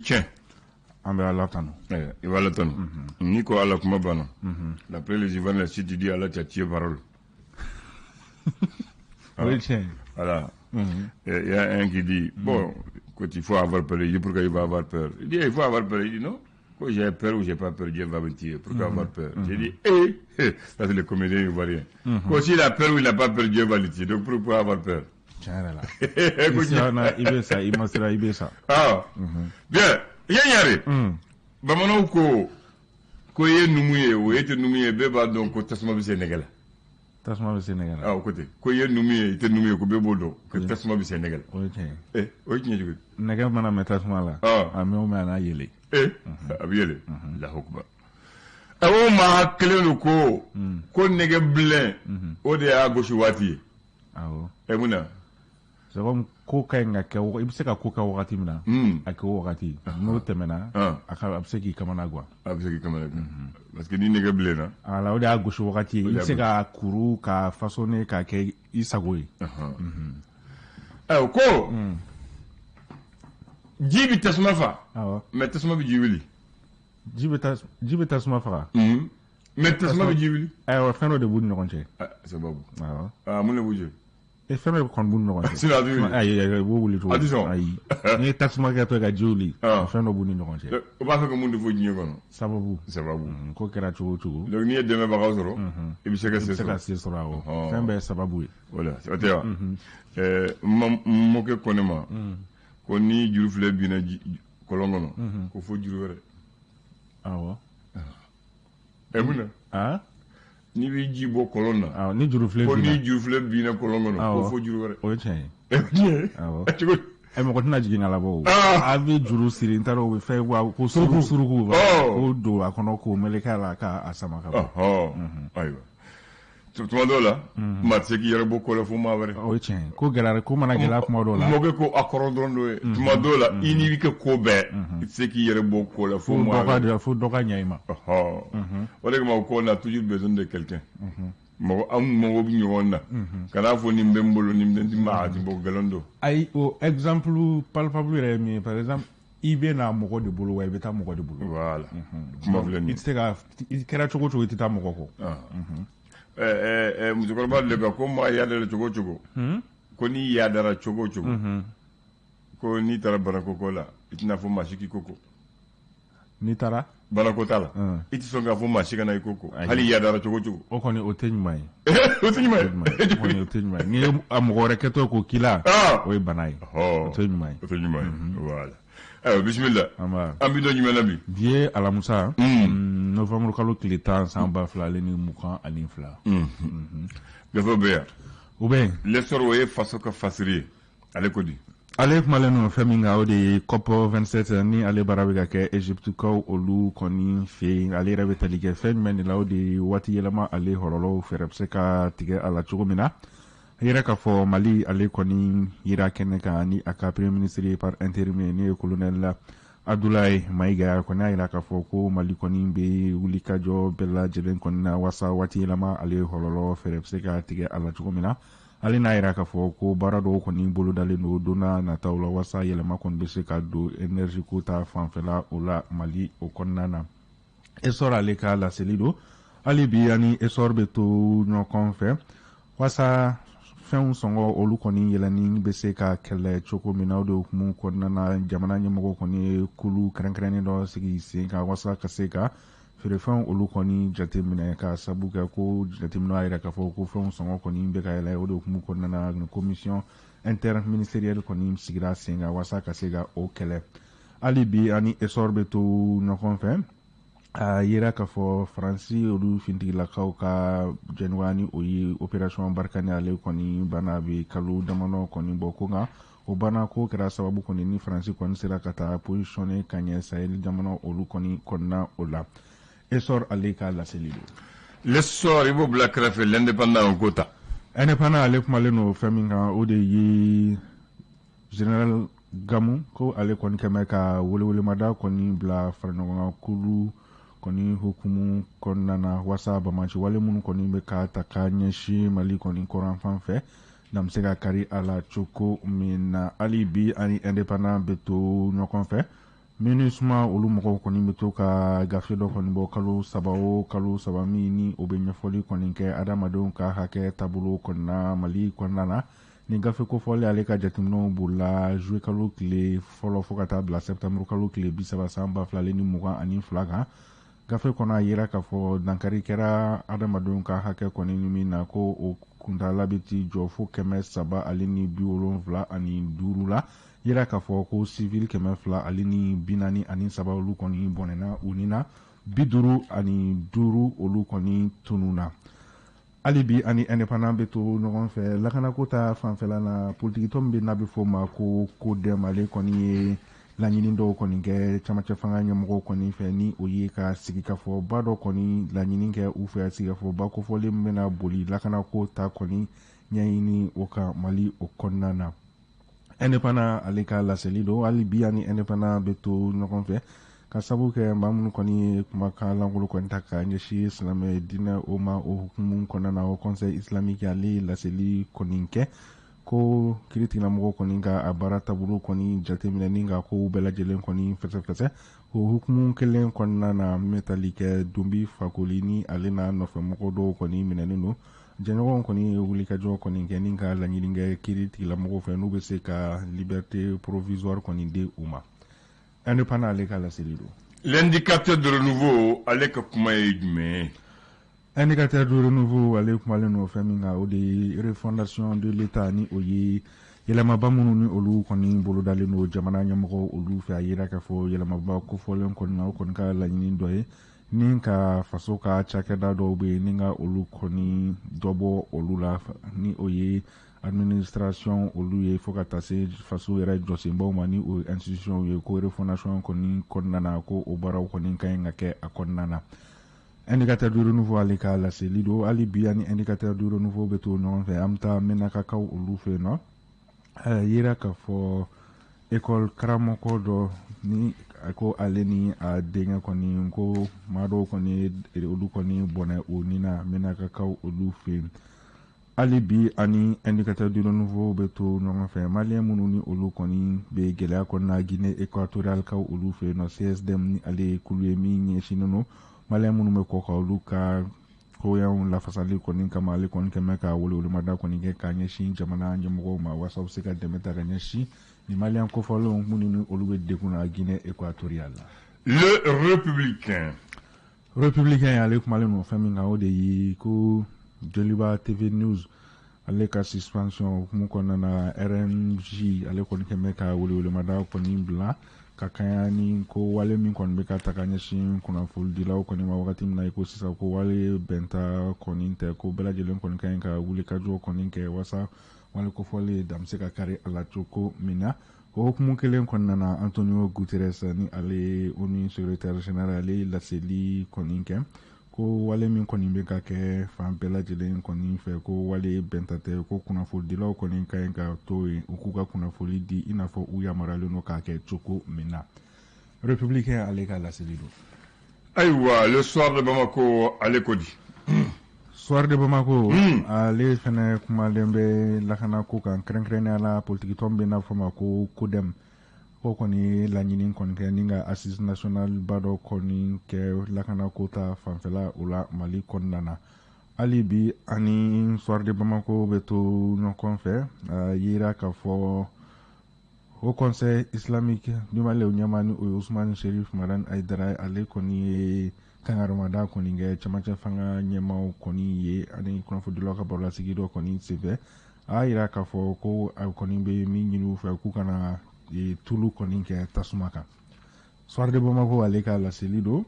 Tiɲɛ. An bɛ Ala tanu. I b'Ala tanu. N'i ko Ala kuma banna. D'après les Ivoiriens, si tu dis Ala, tu as tué parole. O ye tiɲɛ ye. Voilà. Il y a un qui dit, bon, écoute, il faut avoir peur. Il dit, pourquoi il va avoir peur? Il dit, il faut avoir peur. Il dit, non. Quand j'ai peur ou j'ai pas peur, Dieu va me tuer. Pourquoi avoir peur? J'ai dit, eh, ça c'est le comédien ivoirien. Quand s'il a peur ou il n'a pas peur, Dieu va le tuer. Donc pourquoi avoir peur? Tiɲɛ yɛrɛ la. I siranna i bɛ sa, i ma siran i bɛ sa. Ah, bien. Yan yɛrɛ. Bamananw ko ko i ye numu ye o, e tɛ numu ye, bɛɛ b'a dɔn ko tasuma bɛ se nɛgɛ la. Tasuma bɛ se nɛgɛ la. Ah, o ko ten. Ko i ye numu ye, i tɛ numu ye, ko bɛɛ b'o dɔn ko tasuma bɛ se nɛgɛ la. O ye tiɲɛ ye. Eh, o ye tiɲɛ cogo di? Nɛgɛ mana mɛn tasuma la. Ah. A mɛn o mɛn a n'a yelen. Eh, a bɛ yɛlɛ. Allahu akbar. Awɔ, maa kelen don ko ko nɛgɛ bilen, o de y'a gosi waati ye. Awɔ. Ɛ, mun na? C'est comme ko ka ɲi ka kɛ, i bɛ se ka ko kɛ wagati min na. A kɛ o wagati. N'o tɛmɛna. A bɛ se k'i kamana gan. A bɛ se k'i kamana gan. Parce que ni nɛgɛ bilenna. Voilà, o de y'a gosi wagati ye. I de bɛ se ka kuru ka façonner k'a kɛ i sago ye. Ayiwa, ko ji bɛ tasuma fa. Awɔ. Mais tasuma bɛ ji wuli. Ji bɛ tasuma faga. Mais tasuma bɛ ji wuli. Ayiwa, fɛn dɔ de b'u ni ɲɔgɔn cɛ. Ah, sababu. Awɔ. Ah, mun de b'u cɛ? E, fɛn dɔ kɔni b'u ni ɲɔgɔn cɛ. Sinon, a tɛ wuli. Ayi, ayi, i b'o wuli cogo A tɛ sɔn. Ayi. N'i ye tasuma kɛ to ka ji wuli. Ah. Fɛn dɔ b'u ni ɲɔgɔn cɛ. O b'a fɛ ka mun de fɔ diɲɛ kɔnɔ? Sababu. Sababu. Ko kɛra cogo o cogo. Donc n'i ye dɛmɛbagaw sɔrɔ, i bɛ se ka I se bɛ se ka sɔrɔ. se sɔrɔ, awɔ. Ɔhɔn. Fɛn bɛɛ ye sababu ye. Voilà, o tɛ wa? Ɛɛ, n mɔkɛ ko ne ma ko ni juru filɛ binna kɔlɔn kɔnɔ, ko fo juru wɛrɛ. Awɔ. Ɛ, mun na? Ah? N'i bɛ ji bɔ kɔlɔn na. Awɔ, ni juru filɛ Ko ni binna. juru filɛ binna kɔlɔn kɔnɔ, ko fo juru wɛrɛ. O ye tiɲɛ ye. Ɛ, tiɲɛ. Awɔ. Cogo di? Ɛ, mɔgɔ tɛna jigin ka labɔ o. Ah. A bɛ juru siri, n t'a dɔn o bɛ fɛn wa ko suruku suruku. Oh. K'o don a kɔnɔ k'o meleke a la k'a sama ka bɔ. Ɔhɔ. Ayiwa. Tuma dɔw la, maa tɛ se k'i yɛrɛ bɔ ko la fo maa wɛrɛ. O ye tiɲɛ ye. Ko gɛlɛyara, ko mana gɛlɛya kuma dɔw la. Mɔkɛ ko a kɔrɔ dɔrɔn dɔ ye. Tuma dɔw la, i n'i bɛ kɛ ko bɛɛ, i tɛ se k'i yɛrɛ bɔ ko la fo Fo maa dɔ ka wɛrɛ. fo dɔ ka ɲɛ i ma. Ɔhɔ. O de kama ko on a toujours besoin de quelqu'un. Mɔgɔ, an mago bɛ ɲɔgɔn na. Kan'a fɔ nin bɛ n bolo, nin bɛ n ma, a ti bɔ, nkalon don. Ayi, o exemple palpable yɛrɛ ye min ye, par exemple, i bɛ na mɔgɔ de bolo wa i bɛ taa mɔgɔ de bolo. Voilà. Kuma filɛ nin I ye. tɛ se ka, i kɛra cogo o cogo, i tɛ taa mɔgɔ kɔ. Ah. Ɛ ɛ ɛ, musokɔrɔba de ko maa yadara cogo o cogo. Ko n'i yadara cogo o cogo. Ko n'i taara barakoko la, i tɛna fɔ maa si k'i ko ko. N'i taara? Barako t'a la. I tɛ sɔn k'a fɔ maa si kana i ko ko. Hali i yadara cogo o cogo. O kɔni, o tɛ ɲuman ye. O tɛ ɲuman ye. O kɔni, o tɛ ɲuman ye. N'i ye a mɔgɔ wɛrɛ kɛtɔ k'o k'i la, Ah. o ye bana ye. Ɔhɔ. O tɛ ɲuman ye. O tɛ ɲuman ye. Voilà. Ayiwa, bisimila. An b'a. An bɛ don jumɛn na bi? Bi ye alamisa, novembre kalo tile 10, san 2022. Gafe bɛ yan. O bɛ yen. L'essor, o ye faso ka fasiri ye. Ale ko di? Ale kumalen don fɛn min kan, o de ye COP 27 ni ale baara bɛ ka kɛ Egyptekaw olu kɔni fɛ yen. Ale yɛrɛ bɛ tali kɛ fɛn jumɛn de la? O de ye waati yɛlɛma ale hɔrɔlɔw fɛɛrɛ bɛ se ka tigɛ a la cogo min na. A yɛrɛ k'a fɔ Mali ale kɔni yira kɛnɛ kan ni a ka premier ministre par intérim ye, ne ye colonel Abdoulaye Mayiga kɔni y'a jira k'a fɔ ko Mali kɔni bɛ wulikajɔ bɛɛ lajɛlen kɔni na walasa waati yɛlɛma ale hɔrɔlɔ fɛɛrɛ bɛ se ka tigɛ a la cogo min na. Ale n'a yira k'a fɔ ko baara dɔw kɔni bolodalen don don n'a nataw la walasa yɛlɛma kɔni bɛ se ka don énergie ko ta fanfɛla o la Mali o kɔnɔna na. Essor ale ka laseli don. Hali bi ani Essor bɛ to ɲɔgɔn fɛ walasa fɛnw sɔngɔ olu kɔni yɛlɛnni bɛ se ka kɛlɛ cogo min na. O de hukumu kɔnɔna na, jamana ɲɛmɔgɔ kɔni ye kulu kɛrɛnkɛrɛnnen dɔ sigi sen kan walasa ka se ka feerefɛnw olu kɔni jateminɛ, ka sabu kɛ ko jateminɛ y'a yira k'a fɔ ko fɛnw sɔngɔ kɔni bɛ ka yɛlɛ. O de hukumu kɔnɔna na, nin commission interministérielle kɔni sigira sen kan walasa ka se ka o kɛlɛ. Hali bi ani Essor bɛ to ɲɔgɔn fɛ. A yira k'a fɔ Faransi olu fintigilakaw ka jɛɲɔgɔnya ni o ye opération Barkhane, ale kɔni banna bɛ kalo damadɔ kɔni bɔ ko, nka o banna ko kɛra sababu kɔni ni Faransi kɔni sera ka taa positionner ka ɲɛ Sahel jamana olu kɔni kɔnɔna o la. Essor ale ka laseli don. L'essor, i b'o bila kɛrɛfɛ, l'indépendant ko ta. Indépendant ale kumalen don fɛn min kan, o de ye général Gamu ko ale kɔni kɛmɛ ka welewelemada kɔni bila faraɲɔgɔnkan kulu kɔni hukumu kɔnɔna na walasa bamaci wale minnu kɔni bɛ ka ta ka ɲɛsin Mali kɔni kɔrɔn fan fɛ, n'an bɛ se ka kari a la cogo min na. Hali bi ani indépendant bɛ to ɲɔgɔn fɛ. MINUSMA olu mɔgɔw kɔni bɛ to ka gafe dɔ kɔni bɔ kalo 3 o kalo 3 min ni o bɛ ɲɛfɔli kɔni kɛ adamadenw ka hakɛ taabolo kɔni na Mali kɔnɔna na. Ni gafe kofɔlen ale ka jateminɛw bolila juillet kalo tile fɔlɔ fo ka taa bila septembre kalo tile 30 san 2022 kan. Gafe kɔnɔ a yira k'a fɔ dankari kɛra adamadenw ka hakɛ kɔni min na, ko o kuntaala bɛ t'i jɔ fo 375 la. Yira k'a fɔ ko civil 243 olu kɔni bɔnɛna u ni na, 55 olu kɔni tununna. Hali bi ani Indépendant bɛ to ɲɔgɔn fɛ lakanako ta fanfɛla na. Politikitɔn min bɛ n'a bɛ fɔ o ma ko CODEM, ale kɔni ye laɲini dɔw kɔni kɛ camancɛ fanga ɲɛmɔgɔw kɔni fɛ, ni o ye ka sigikafɔba dɔ kɔni laɲini kɛ u fɛ, sigikafɔba kofɔlen min bɛna boli lakanako ta kɔni ɲɛɲini o kan Mali o kɔnɔna na. Indépendant ale ka laseli don. Hali bi ani Indépendant bɛ to ɲɔgɔn fɛ ka sabu kɛ maa minnu kɔni ye kumakan lankolon kɔni ta ka ɲɛsin silamɛ diinɛ o ma, o hukumu kɔnɔna na, o Conseil islamique ale ye laseli kɔni kɛ ko kiiritigɛlamɔgɔw kɔni ka a baara taabolo kɔni jateminɛ ni ka kow bɛɛ lajɛlen kɔni fɛsɛfɛsɛ. O hukumu kelen kɔnɔna na, min bɛ tali kɛ Dunbi Fakoli ni ale n'a nɔfɛmɔgɔ dɔw kɔni minɛnen don, jɛɲɔgɔnw kɔni ye wulikajɔ kɔni kɛ ni ka laɲini kɛ kiiritigɛlamɔgɔw fɛ n'u bɛ se ka liberté provisoire kɔni di u ma. Indépendant ale ka laseli don. L'Indicateur de Renouveau, ale ka kuma ye jumɛn ye? Indicateur du Renouveau ale kumalen don fɛn min kan, o de ye refondation de l'État, ni o ye yɛlɛmaba minnu ni olu kɔni bolodalen don jamana ɲɛmɔgɔw olu fɛ. A yira k'a fɔ yɛlɛmaba kofɔlen kɔni na, o kɔni ka laɲini dɔ ye ni ka faso ka cakɛda dɔw bɛ yen ni ka olu kɔni dɔ bɔ olu la, ni o ye administration olu ye, fo ka taa se faso yɛrɛ jɔsenbaw ma, ni o ye institution ye, ko refondation kɔni kɔnɔna na, ko o baaraw kɔni ka ɲi ka kɛ a kɔnɔna na. Indicateur du Renouveau ale ka laseli don. Hali bi ani Indicateur du Renouveau bɛ to ɲɔgɔn fɛ, an bɛ taa Menakakaw olu fɛ yen nɔ. Yira k'a fɔ école karamɔgɔ dɔ ni a ko ale ni a denkɛ kɔni, ko maa dɔw kɔni olu kɔni bɔnɛ u ni na Menakakaw olu fɛ yen. Hali bi ani Indicateur du Renouveau bɛ to ɲɔgɔn fɛ, maliyɛn minnu ni olu kɔni bɛ gɛlɛya kɔnɔna Guinée équatoriale kaw olu fɛ yen nɔ, CSDM ni ale ye kulu ye min ɲɛsinnen don maliyɛn minnu bɛ kɔ kan olu ka koyanw lafasali kɔni kama, ale kɔni kɛmɛ ka welewelemada kɔni kɛ ka ɲɛsin jamana ɲɛmɔgɔw ma walasa u bɛ se ka dɛmɛ ta ka ɲɛsin ni maliyɛn kofɔlenw minnu ni olu bɛ degun na Guinée équatoriale la. Le Républicain. Républicain ale kumalen don fɛn min kan, o de ye ko Joliba TV News ale ka suspension hukumu kɔnɔna na, RMJ ale kɔni kɛmɛ ka welewelemada kɔni bila ka kanya ni ko wale min kɔni bɛ ka ta ka ɲɛsin kunnafonidilaw kɔni ma wagati min na i ko sisan, ko wale bɛnta kɔni tɛ, ko bɛɛ lajɛlen kɔni ka ɲi ka wulikajɔ kɔni kɛ walasa wale kofɔlen dan bɛ se ka kari a la cogo min na. O hukumu kelen kɔnɔna na, Antonio Guterres ni ale ye ONU secrétaire général, ale ye laseli kɔni kɛ ko wale min kɔni bɛ ka kɛ fan bɛɛ lajɛlen kɔni fɛ, ko wale bɛnta tɛ, ko kunnafonidilaw kɔni ka ɲi ka to yen u k'u ka kunnafoni di i n'a fɔ u yamaruyalen don k'a kɛ cogo min na. Républicain ale ka laseli don. Ayiwa, Le Soir de Bamako, ale ko di? Soir de Bamako ale fɛnɛ kumalen bɛ lakanako kan, kɛrɛnkɛrɛnnenya la politikitɔn bɛ n'a fɔ ma ko CODEM, ko kɔni ye laɲini kɔni kɛ ni ka assise nationale ba dɔ kɔni kɛ lakanako ta fanfɛla o la Mali kɔnɔna na. Hali bi ani Soir de Bamako bɛ to ɲɔgɔn fɛ, a yira k'a fɔ Haut Conseil islamique du Mali o ɲɛmaa, ni o ye Ousmane Cherif Madani Haidara, ale kɔni ye kangarimada kɔni kɛ camancɛ fanga ɲɛmaaw kɔni ye ani kunnafonidilaw ka barolasigi dɔ kɔni senfɛ. A y'a yira k'a fɔ ko a kɔni bɛ min ɲini u fɛ, k'u kana tulu kɔni kɛ tasuma kan. Soir de Bamako ale ka laseli don.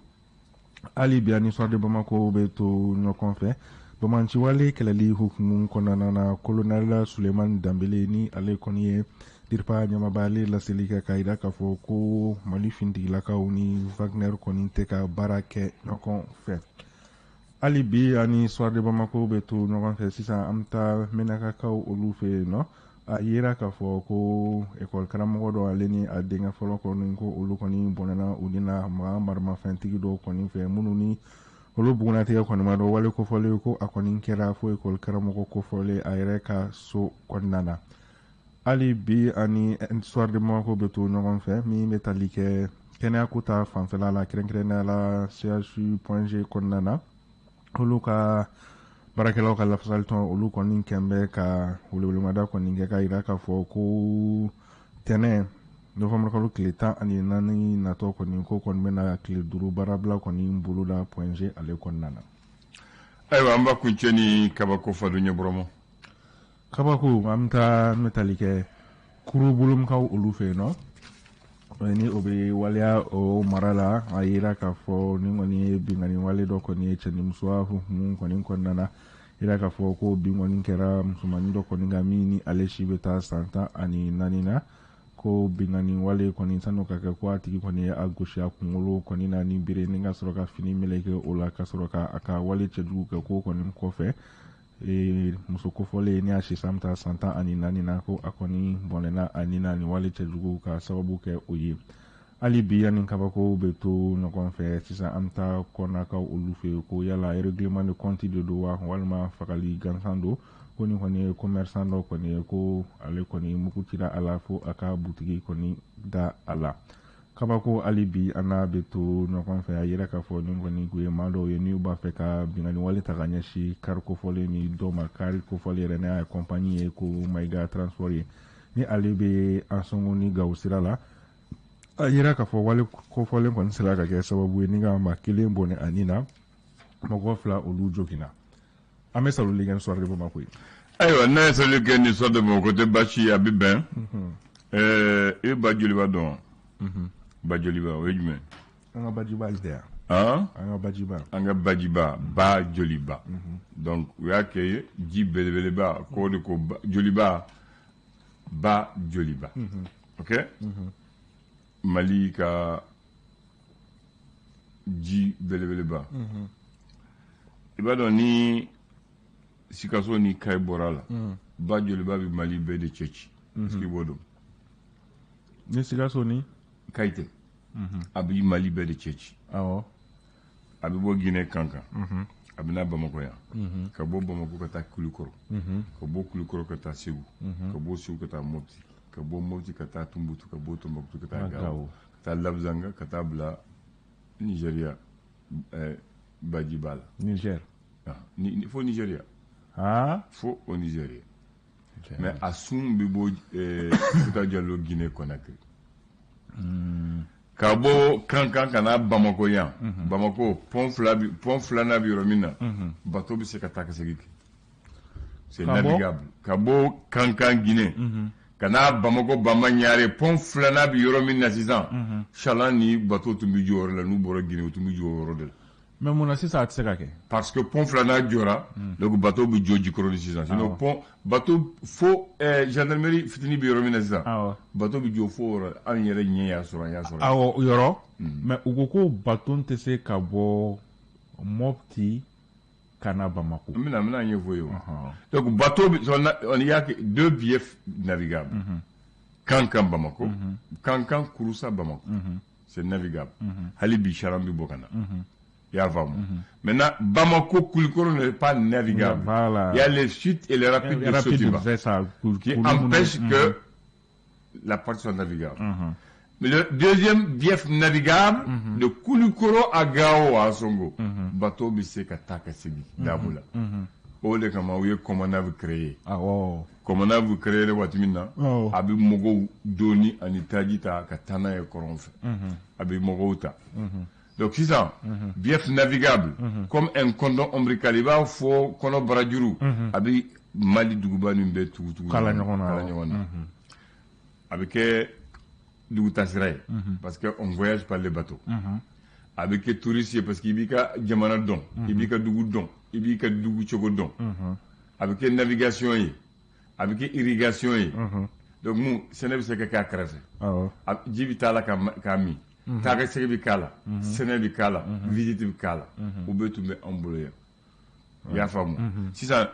Hali bi ani Soir de Bamako bɛ to ɲɔgɔn fɛ, bamanciwale kɛlɛli hukumu kɔnɔna na, colonel Sulemani Danbele ni ale kɔni ye DIRPA ɲɛmaaba, ale laseli kɛ k'a yira k'a fɔ ko Mali finitigilakaw ni Wagner kɔni tɛ ka baara kɛ ɲɔgɔn fɛ. Hali bi ani Soir de Bamako bɛ to ɲɔgɔn fɛ, sisan an bɛ taa Menakakaw olu fɛ yen nɔ. A yera k'a fɔ ko ekɔli karamɔgɔ dɔ ale ni a denkɛ fɔlɔ kɔni, ko olu kɔni bɔnɛna u ni na maga maramafɛntigi dɔw kɔni fɛ minnu ni olu bugunnatigɛ kɔni ma dɔn. Wale kofɔlen ko a kɔni kɛra fo ekɔli karamɔgɔ kofɔlen a yɛrɛ ka so kɔnɔna na. Hali bi ani Soir de Bamako bɛ to ɲɔgɔn fɛ, min bɛ tali kɛ Kɛnɛya ko ta fanfɛla la, kɛrɛnkɛrɛnnenya la CHU Point G kɔnɔna na, olu ka baarakɛlaw ka lafasalitɔn, olu kɔni kɛn bɛ ka welewelemada kɔni kɛ k'a jira k'a fɔ ko tɛnɛ novembre kalo tile 14 natɔ kɔni, ko kɔni bɛna tile 5 baarabila kɔni boloda Point G ale kɔnɔna na. Ayiwa, an b'a kuncɛ ni kabako fadu ɲɛbɔrɔmɔ. Kabako, an bɛ taa, an bɛ tali kɛ Kurubolomukaw olu fɛ yen nɔ, ni o bɛ waleya o mara la. A yira k'a fɔ nin kɔni ye binkanni wale dɔ kɔni ye cɛnimusoya hukumu kɔni kɔnɔna na. Yira k'a fɔ ko bin kɔni kɛra musomanin dɔ kɔni kan min ni ale si bɛ taa san 14 na, ko binkanni wale kɔni sanu ka kɛ, ko a tigi kɔni ye a gosi a kunkolo kɔni na ni bere ni ka sɔrɔ ka fini meleke o la, ka sɔrɔ ka a ka wale cɛjugu kɛ. Ko kɔni kɔfɛ, muso kofɔlen ni a si san bɛ taa san 14 na, ko a kɔni bɔnɛna a ni na ni wale cɛjugu ka sababu kɛ o ye. Hali bi, yanni kabako bɛ to ɲɔgɔn fɛ sisan, an bɛ taa kɔnakaw olu fɛ yen, ko yala règlement de compte de don wa, walima fagali gansan don? Ko nin kɔni ye commerçant dɔ kɔni ye, ko ale kɔni mugu cira a la fo a ka butigi kɔni da a la. Kabako, hali bi an n'a bɛ to ɲɔgɔn fɛ. A yira k'a fɔ nin kɔni kun ye maa dɔw ye n'u b'a fɛ ka binkanni wale ta ka ɲɛsin kari kofɔlen ni dɔ ma. Kari kofɔlen yɛrɛ, n'a ye compagnie ye ko Mayiga Transport ye, ni ale bɛ Ansongo ni Gawo sira la. A yira k'a fɔ wale kofɔlen kɔni sera ka kɛ sababu ye ni ka maa kelen bɔnɛ a ni na, mɔgɔ fila olu joginna. An bɛ saluli kɛ ni Soir de Bamako ye. Ayiwa, n'a ye saluli kɛ ni Soir de Bamako tɛ baasi ye, a bɛ bɛn. I bɛ ba joliba dɔn wa? Ba joliba, o ye jumɛn? An ka bajiba tɛ yan? An ka bajiba. An ka bajiba, ba joliba. Donc u y'a kɛ ji belebeleba k'o de ko joliba, ba joliba. Ok, Mali ka ji belebeleba, i b'a dɔn ni Sikaso ni Kayi bɔra la, ba joliba bɛ Mali bɛɛ de cɛ ci. Est-ce que i b'o dɔn? Ni Sikaso ni Kayi tɛ, a bɛ Mali bɛɛ de cɛ ci. A bɛ bɔ Guinée Kankan, a bɛ na Bamakɔ yan, ka bɔ Bamakɔ ka taa Kulikɔrɔ, ka bɔ Kulikɔrɔ ka taa Segu, ka bɔ Segu ka taa Mopti, ka bɔ Mopti ka taa Tumbuktu, ka bɔ Tombouctou ka taa Gao, ka taa Labzanga, ka taa bila Nigeria bajiba la. Niger. Fo Nigeria. Fo au Nigeria. Mais a sun bɛ bɔ Futa Jallo, Guinée Conakry. Ka bɔ Kankan ka na Bamako yan, Bamako pont fila, pont filanan bɛ yɔrɔ min na, bateau bɛ se ka taa ka segin kɛ. C'est navigable. Ka bɔ Kankan Guinée ka na Bamako Bamba Ɲare, pont filanan bɛ yɔrɔ min na sisan, chaland ni bateau tun bɛ jɔ o yɔrɔ la. N'u bɔra Guinée, u tun bɛ jɔ o yɔrɔ de la. Mais mun na sisan a tɛ se ka kɛ? Parce que pont filanan jɔra, donc bateau bɛ jɔ Jikɔrɔni sisan. Sinon pont bateau fo gendarmerie fitinin bɛ yɔrɔ min na sisan, bateau bɛ jɔ fo yɔrɔ. An yɛrɛ ɲɛ y'a sɔrɔ, an y'a sɔrɔ. Awɔ, yɔrɔ. Mais u ko ko bateau tɛ se ka bɔ Mopti ka na Bamako. N bɛna ɲɛfɔ ye o. Donc bateau bɛ, on y a que deux biefs navigables. Kankan Bamako, Kankan Kouroussa Bamako. C'est navigable. Hali bi chaland bɛ bɔ ka na. I y'a faamu. Maintenant, Bamako Koulikoro n'est pas navigable. Voilà. Il y a les chutes et les rapides de Sotiba ça, qui empêchent que la partie soit navigable. Mais le deuxième bief navigable, de Koulikoro à Gao à Songo, bateau bɛ se ka taa ka segin damu la. O de kama u ye Comonav créé. Comonav créé waati min na, a bɛ mɔgɔw doni ani taji ta ka taa n'a ye kɔrɔn fɛ. A bɛ mɔgɔw ta. Donc sisan, bief navigable, comme un cordon ombilical, i b'a fɔ kɔnɔ barajuru, a bɛ Mali duguba nin bɛɛ tugu-tugu. Kala ɲɔgɔn na. Kala ɲɔgɔn na. A bɛ kɛ dugutasira ye, parce que on voyage par les bateaux. A bɛ kɛ touriste ye, parce que i b'i ka jamana dɔn, i b'i ka dugu dɔn, i b'i ka dugu cogo dɔn. A bɛ kɛ navigation ye, a bɛ kɛ irrigation ye. Donc mun sɛnɛ bɛ se ka kɛ a kɛrɛfɛ. Ji bɛ taa la k'a min. Taa ka segin bɛ k'a la, sɛnɛ bɛ k'a la, visite bɛ k'a la. O bɛɛ tun bɛ anw bolo yan. I y'a faamu. Sisan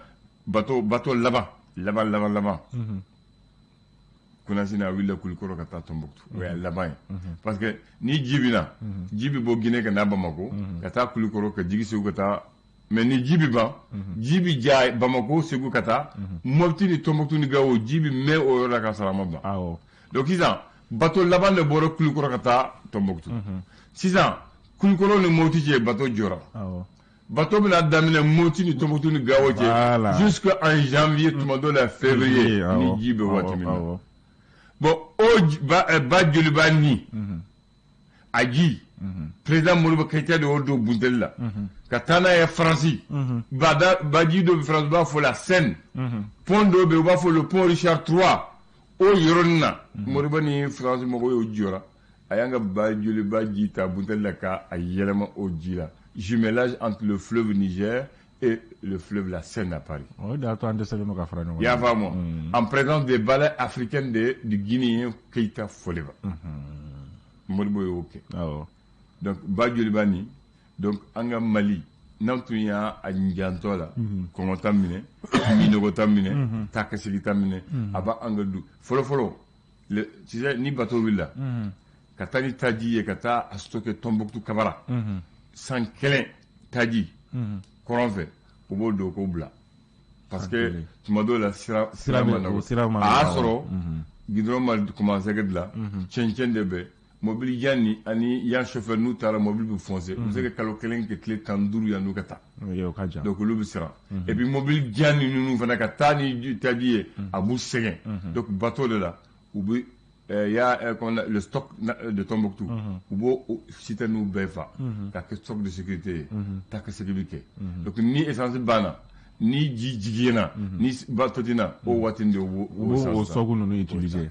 bateau laban laban laban laban, Kunasini a wulila Kulikɔrɔ ka taa Tombouctou, o y'a laban ye, parce que ni ji bɛ na, ji bɛ bɔ Guinée ka na Bamako, ka taa Kulikɔrɔ, ka jigin Segu ka taa. Mais ni ji bɛ ban, ji bɛ ja Bamako, Segu ka taa Mopti ni Tombouctou ni Gao, ji bɛ mɛn o yɔrɔ la ka sɔrɔ a ma ban. Donc sisan Bateau laban de bɔra Kulukɔrɔ ka taa Tombouctou. Sisan Kulukɔrɔ ni Mopti cɛ, bateau jɔra. Bateau bɛna daminɛ Mopti ni Tombouctou ni Gao cɛ jusqu'en janvier, tuma dɔ la février, ni ji bɛ waati min na. Bon, o ba Joliba ni a ji, président Modibo Keïta de y'o don bunteli la ka taa n'a ye Faransi. Baji dɔ bɛ Faransi, u b'a fɔ la Seine, pont dɔ bɛ yen, u b'a fɔ le pont Richard III. O yɔrɔnin na, Modibo ni Faransi mɔgɔw y'o jɔra. A y'an ka ba Joliba ji ta bunteli la ka a yɛlɛma o ji la, jumelage entre le fleuve Niger et le fleuve la Seine à Paris. O de y'a to an dɛsɛlen don ka fara ɲɔgɔn I y'a faamu? En présence des ballets africains du Guinéen Keïta Fodeba. Modibo y'o kɛ. Donc ba Joliba ni, donc an ka Mali, n'an tun y'a a jantɔ la, kɔngɔ ta minɛ, minɔgɔ ta minɛ, taa ka segin ta minɛ, a b'an ka du fɔlɔ fɔlɔ. Tu sais, ni bateau wulila ka taa ni taji ye ka taa a stocké Tombouctou Kabara, san kelen taji kɔrɔn fɛ, u b'o don k'o bila, parce que tuma dɔw la sira ma nɔgɔ. A y'a sɔrɔ goudron ma commencé ka dilan, cɛncɛn de bɛ. Mobili jan ni ani yan chauffeur, n'u taara, mobili bɛ foncer. U bɛ se ka kalo kelen kɛ, tile 15 yan n'u ka taa. Donc olu bɛ siran. Et puis mobili jan ni ninnu fana ka taa ni taji ye, a b'u sɛgɛn. Donc bateau de la, u bɛ y a le stock de Tombouctou, u b'o citerne bɛɛ fa ka kɛ stock de sécurité ye, taa ka segin bɛ kɛ. Donc ni essence banna, ni ji jiginna, ni bateau tɛ na, o waati de u b'o o stock ninnu utiliser.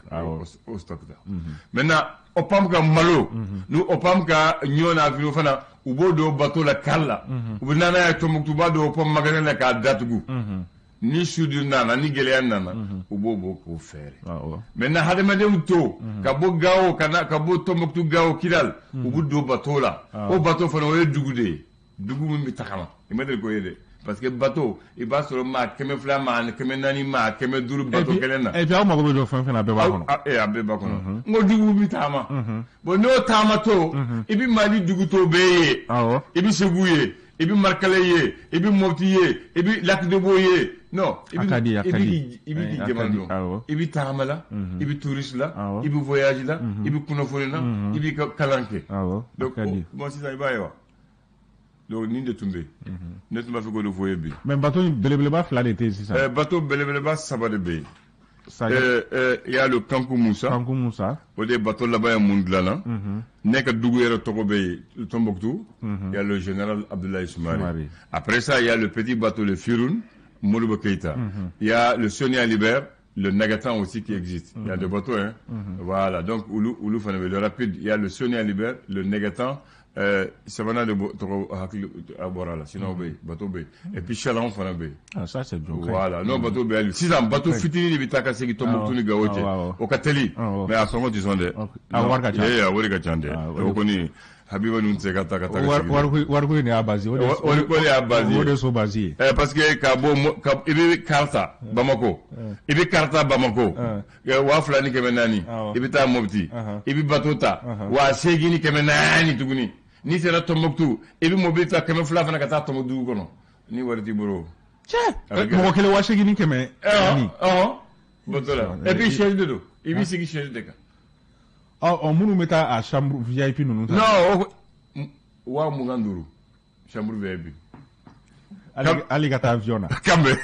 O stock ta. Maintenant, OPAM ka malo ni OPAM ka ɲɔ n'a finiw fana, u b'o don bateau la, kari la, u bɛ na n'a ye Tombouctou, u b'a don OPAM magasin la k'a datugu. Ni soudure nana, ni gɛlɛya nana, u b'o bɔ k'o fɛɛrɛ. Maintenant, hadamadenw to ka bɔ Gao ka na, ka bɔ Tombouctou, Gao, Kidal, u bɛ don bateau la. O bateau fana, o ye dugu de ye, dugu min bɛ tagama. I ma deli k'o ye dɛ, parce que bateau, i b'a sɔrɔ maa 200, maa 400, maa 500 bateau kelen na. Et puis aw mago bɛ jɔ fɛn fɛn na, a bɛɛ b'a kɔnɔ. A bɛɛ b'a kɔnɔ. N ko dugu bɛ taama. Bon, n'o taama to, i bɛ Mali dugu tɔw bɛɛ ye. I bɛ Segu ye, i bɛ Marikala ye, i bɛ Mopti ye, i bɛ Lac de Bo ye. Non, i bɛ i bɛ jamana dɔn, i bɛ taama la, i bɛ touriste la, i bɛ voyage la, i bɛ kunnafoni la, i b'i ka kalan kɛ. Donc bon, sisan i b'a ye wa. Donc nin de tun bɛ yen, ne tun b'a fɛ k'o de fɔ ye bi. Mais bateau in belebeleba fila de tɛ yen sisan. Bateau belebeleba saba de bɛ yen. Il y a le Kankou Moussa. Kankou Moussa. O de ye bateau laban ye mun dilanna. Ne ka dugu yɛrɛ tɔgɔ bɛ yen, Tombouctou. Il y a le général Abdoulaye Soumaré. Après ça, il y a le petit bateau, le Firoun, Modibo Keïta. Il y a le Soni Ali Ber, le Nagatan aussi qui existe. Il y a deux bateaux, hein. Voilà, donc olu fana bɛ, le rapide, il y a le Soni Ali Ber, le Nagatan, sabanan de tɔgɔ hakili a bɔra la, sinon bɛ yen, bateau bɛ yen. Et puis Chaland fana bɛ yen. Ah, ça c'est bien. Voilà, non, bateau bɛ yen. Sisan bateau fitinin de bɛ taa ka segin Tombouctou ni Gao cɛ. O ka teli. Mais a sɔngɔ tɛ sɔn dɛ. A wari ka ca. Ee, a wari ka ca dɛ. O kɔni, Habiba ninnu tɛ se ka taa ka taa ka segin. Wariko in de y'a base. Wariko de y'a base. O de so base ye. Parce que ka bɔ, i bɛ car ta Bamako. I bɛ car ta Bamako. 2400. I bɛ taa Mopti. I bɛ bateau ta 8400 tuguni. N'i sera Tombouctou, i bɛ mobili ta 200 fana ka taa Tombouctou dugu kɔnɔ. Ni wari t'i bolo. Cɛ! Mɔgɔ kelen 8400. Bateau la. Et puis chaise de don. I b'i sigi chaise de kan. Ɔ, minnu bɛ taa a chambre VIP ninnu ta. Non, 25 000 chambre VIP. Hali ka taa avion na. Kanbɛ.